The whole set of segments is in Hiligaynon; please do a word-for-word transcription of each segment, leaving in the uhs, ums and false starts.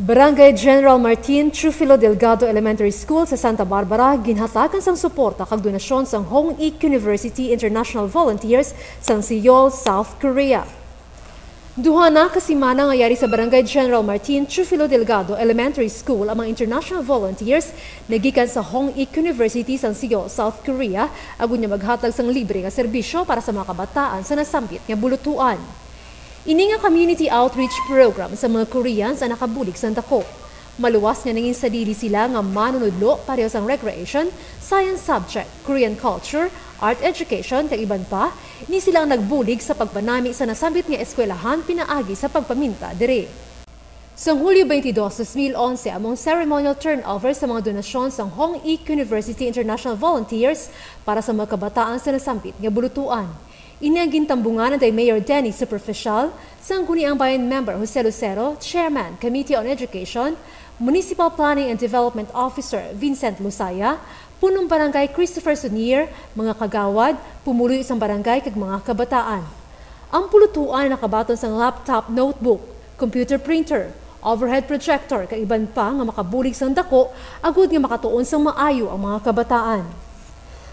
Barangay General Martin Trufilo Delgado Elementary School sa Santa Barbara ginhatagan sang suporta kag donasyon sang Hong Ek University International Volunteers sang Seoul, South Korea. Duha na ka semana nga yari sa Barangay General Martin Trufilo Delgado Elementary School ang mga international volunteers nagikan sa Hong Ek University sang Seoul, South Korea, agud nga maghatag sang libre nga serbisyo para sa mga kabataan sa nasambit nga bulutuan. Ini nga community outreach program sa mga Koreans ang nakabulig sang dako. Maluwas nga nangin sadili sila nga manunudlo pareho sang recreation, science subject, Korean culture, art education, kag iban pa. Ni sila ang nagbulig sa pagpanami sa nasambit nga eskwelahan pinaagi sa pagpaminta diri. Sang Hulyo twenty-two, dos mil onse, amo ang ceremonial turnover sa mga donasyon sang Hong Ek University International Volunteers para sa mga kabataan sa nasambit nga bulutuan. Ini ang gintambungan anday Mayor Denny Superficial, Sangguniang Bayan Member Jose Lucero, Chairman, Committee on Education, Municipal Planning and Development Officer Vincent Lusaya, Punong Barangay Christopher Sunier, mga kagawad, pumuluyo sang barangay kag mga kabataan. Ang bulutuan nakabaton sang laptop notebook, computer printer, overhead projector, kag iban pa nga makabulig sang dako agud nga makatuon sang maayo ang mga kabataan.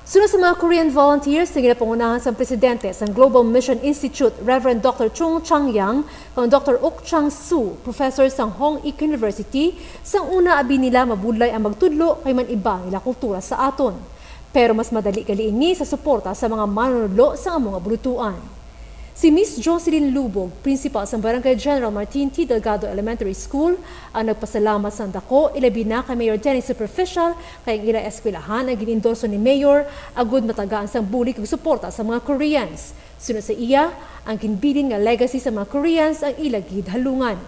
Sunod sa mga Korean volunteers nga ginapangunahan sang presidente sang Global Mission Institute, Reverend Doctor Chung Chang Yang, kag Doctor Uk Chang Su, professor sang Hong Ek University, sang una abi nila mabudlay ang magtudlo kay man iba ang ila kultura sa aton. Pero mas madali gali ini sa suporta sa mga manunudlo sa amo nga bulutuan. Si Miss Jocelyn Lubog, principal sang Barangay General Martin T. Delgado Elementary School, ang nagpasalamat sang dako, ilabi na kay Mayor Denny Superficial, kay ang ila eskwelahan ang gin-endorso ni Mayor agud matagaan sang bulig kag suporta sa mga Koreans. Sunod sa iya, ang ginbilin nga legacy sa mga Koreans ang ila gid halungan.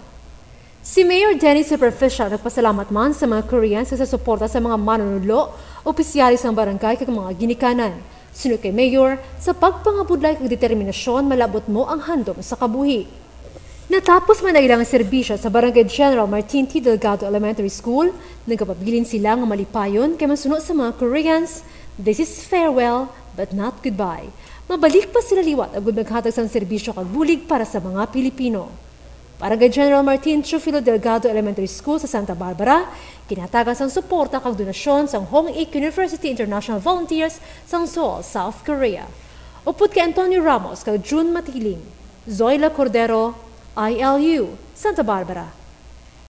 Si Mayor Denny Superficial nagpasalamat man sa mga Koreans sa suporta sa mga manunudlo, opisyales sang barangay kag mga ginikanan. Sunod kay Mayor, sa pagpangabudlay kag determinasyon, malabot mo ang handom sa kabuhi. Natapos man ang ilang serbisyo sa Barangay General Martin T. Delgado Elementary School, nagapabilin sila nga malipayon kay masuno sa mga Koreans, "This is farewell, but not goodbye." Mabalik pa sila liwat agud maghatag sang serbisyo kag bulig para sa mga Pilipino. Barangay General Martin Trufilo Delgado Elementary School sa Santa Barbara, ginhatagan sang suporta kag donasyon sang Hong Ek University International Volunteers sang Seoul, South Korea. Upod kay Antonio Ramos kag June Matiling, Zoila Cordero, I L U, Santa Barbara.